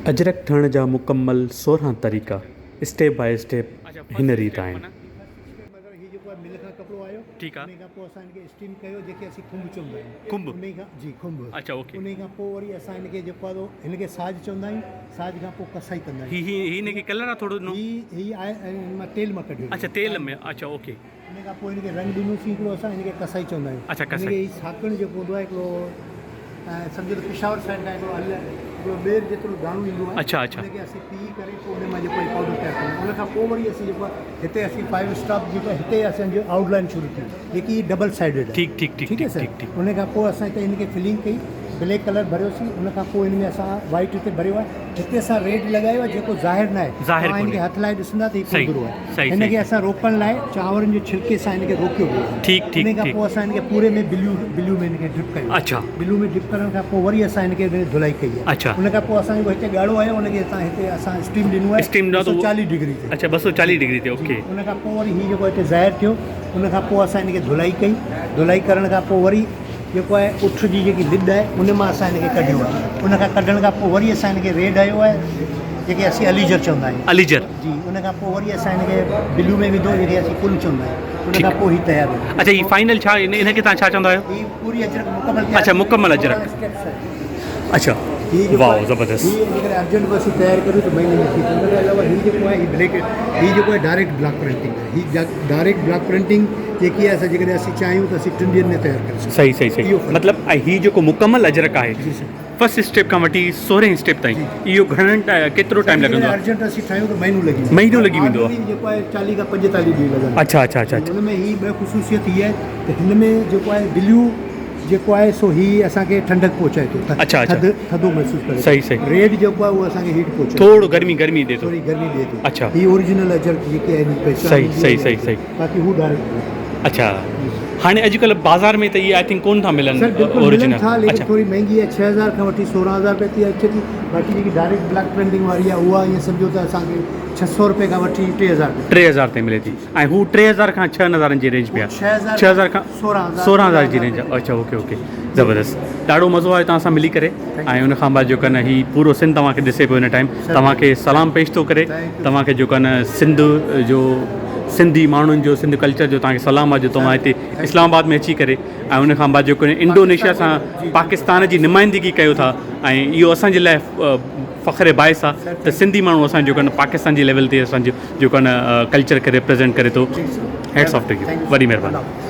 اجرڪ ٺهڻ جا مڪمل 16 طريقا اسٽيپ باء اسٽيپ هن ريت آهن. ٺيڪ آ. کنڀ هي هي هي هن کي ڪلر آ ٿورو ڏنو اڇا تيل ۾ اڇا اوڪي. ان کان پوء هن کي رنگ ڏنوسين هڪڙو اسان هن کي ڪسائي چوندا آهيون. اڇا ڪسائي. هن کي هي ساڪڻ جيڪو هوندو آهي هڪڙو سمجهو ته پشاور سائيڊ کان هڪڙو ال هڪڙو ٻير جيترو داڻو ايندو آهي. اڇا اڇا. ان کي اسين پيهي ڪري پوء ان مان جيڪو هي پائوڊر تيار ڪندا آهيون. ان کان پوء وري اسين جيڪو آهي هتي اسين فائيو اسٽاپ جيڪو آهي هتي اسان جو آئوٽ لائن شروع ٿي جيڪي هي ڊبل سائيڊيڊ آهي. ٺيڪ ٺيڪ ٺيڪ ٺيڪ آهي ٺيڪ سر. ٺيڪ ٺيڪ. ان کان پوء اسان هتي هن کي فلنگ ڪئي بليڪ ڪلر ڀريوسين ان کان پوء هن ۾ اسان وائيٽ هتي ڀريو آهي هتي اسان ريڊ لڳايو آهي جيڪو ظاهر نه آهي. ظاهر توهان هن ڪونهي. کي هٿ لائي ڏسندا ته هي صحيح. ڪوندرو آهي. صحيح هن صحيح کي اسان روڪڻ لاء چانورن جي ڇلڪي سان هن کي روڪيو ويو آهي. ٺيڪ ٺيڪ ان کان ٺيڪ. پوء اسان هن کي پوري ۾ بليو بليو ۾ هن کي ڊرپ ڪيو آهي. اڇا. بليو ۾ ڊرپ ڪرڻ کان پوء وري اسان هن کي ڌلائي ڪئي آهي. اڇا. ان کان پوء اسان جيڪو هتي ڳاڙهو آيو ان کي اسان هتي اسان اسٽيم ڏنو آهي اسٽيم ڏنو آهي ته اهو 240 ڊگري تي. اڇا 240 ڊگري تي اوڪي. جي ان کان پوء وري هي جيڪو هتي ظاهر ٿيو ان کان پوء اسان هن کي ڌلائي ڪئي ڌلائي ڪرڻ کان پوء وري جيڪو آهي اٺ جي جيڪي لڏ آهي ان مان اسان هن کي ڪڍيو آهي ان کان ڪڍڻ کان پوء وري اسان هن کي ريڊ هنيو آهي جيڪي اسين عليجر چوندا آهيون. عليجر. جي ان کان پوء وري اسان هن کي بلو ۾ وڌو جنهن کي اسين ڪل چوندا آهيون ان کان پوء هي تيار ٿيو. اڇا هي فائنل ڇا ان کي توهان ڇا چوندا آهيو؟ هي پوري اجرڪ مڪمل تيار اڇا مڪمل اجرڪ اڇا هي جيڪو واو زبردست هي جيڪڏهن ارجنٽ به اسين تيار ڪريون ته مهيني ۾ ٿي ٿو ان کان علاوه هي جيڪو آهي هي بليڪ هي جيڪو آهي ڊائريڪٽ بلاڪ پرنٽنگ آهي هي ڊائريڪٽ بلاڪ پرنٽنگ جيڪي آهي اسان جيڪڏهن اسين چاهيون ته اسين ٽن ڏينهن ۾ تيار ڪري سگهون صحيح صحيح صحيح مطلب ۽ هي جيڪو مڪمل اجرڪ آهي جي سر فرسٽ اسٽيپ کان وٺي سورهين اسٽيپ تائين اهو گهڻن ڪيترو ٽائيم لڳندو آهي؟ ارجنٽ اسين ٺاهيون ته مهينو لڳي ويندو مهينو لڳي ويندو آهي. جيڪو آهي 40 کان 45 ڏينهن لڳندا. اڇا اڇا اڇا ان ۾ هي ٻه خصوصيت هي آهي ته هن ۾ جيڪو آهي بليو جيڪو آهي سو هي اسان کي ٺنڊڪ پهچائي ٿو اڇا اڇا ٿڌ ٿڌو محسوس ڪري صحيح صحيح ريڊ جيڪو آهي اهو اسان کي هيٽ پهچائي ٿورو گرمي گرمي ڏي ٿو ٿوري گرمي ڏي ٿو اڇا هي اوريجنل اجرڪ جيڪي آهي پهچان صحيح صحيح صحيح صحيح باقي هو ڊائريڪٽ اڇا هاڻي اڄڪلهه بازار ۾ ته اهي I think ڪون ٿا ملن سر بلڪل ملن ٿا ليڪن ٿوري مهنگي آهي 6000 کان وٺي 16000 رپئي تائين اچي ٿي باقي جيڪي ڊائريڪٽ بليڪ پرنٽنگ واري آهي اها ائين سمجهو ته اسان کي 600 رپئي کان وٺي 3000 رپئي 3000 تائين ملي ٿي ۽ هو 3000 کان 6000 جي رينج ۾ آهي 6000 کان 16000 جي رينج اڇا اوڪي اوڪي زبردست ڏاڍو مزو آيو توهان سان ملي ڪري ۽ ان کان بعد جيڪو نه هي پورو سنڌ توهان کي ڏسي پيو هن ٽائيم توهان کي سلام پيش ٿو ڪري توهان کي جيڪو نه سنڌ جو سنڌي ماڻهن جو سنڌ ڪلچر جو توهان کي سلام آهي جو توهان هتي اسلام آباد ۾ اچي ڪري ۽ ان کان بعد جيڪو انڊونيشيا سان پاڪستان جي نمائندگي ڪيو ٿا ۽ اهو اسان جي لاء فخر باعث آهي ته سنڌي ماڻهو اسان جيڪو نه پاڪستان جي ليول تي اسان جو جيڪو نه ڪلچر کي ريپريزنٽ ڪري ٿو هيٽس آف ٽو يو وڏي مهرباني.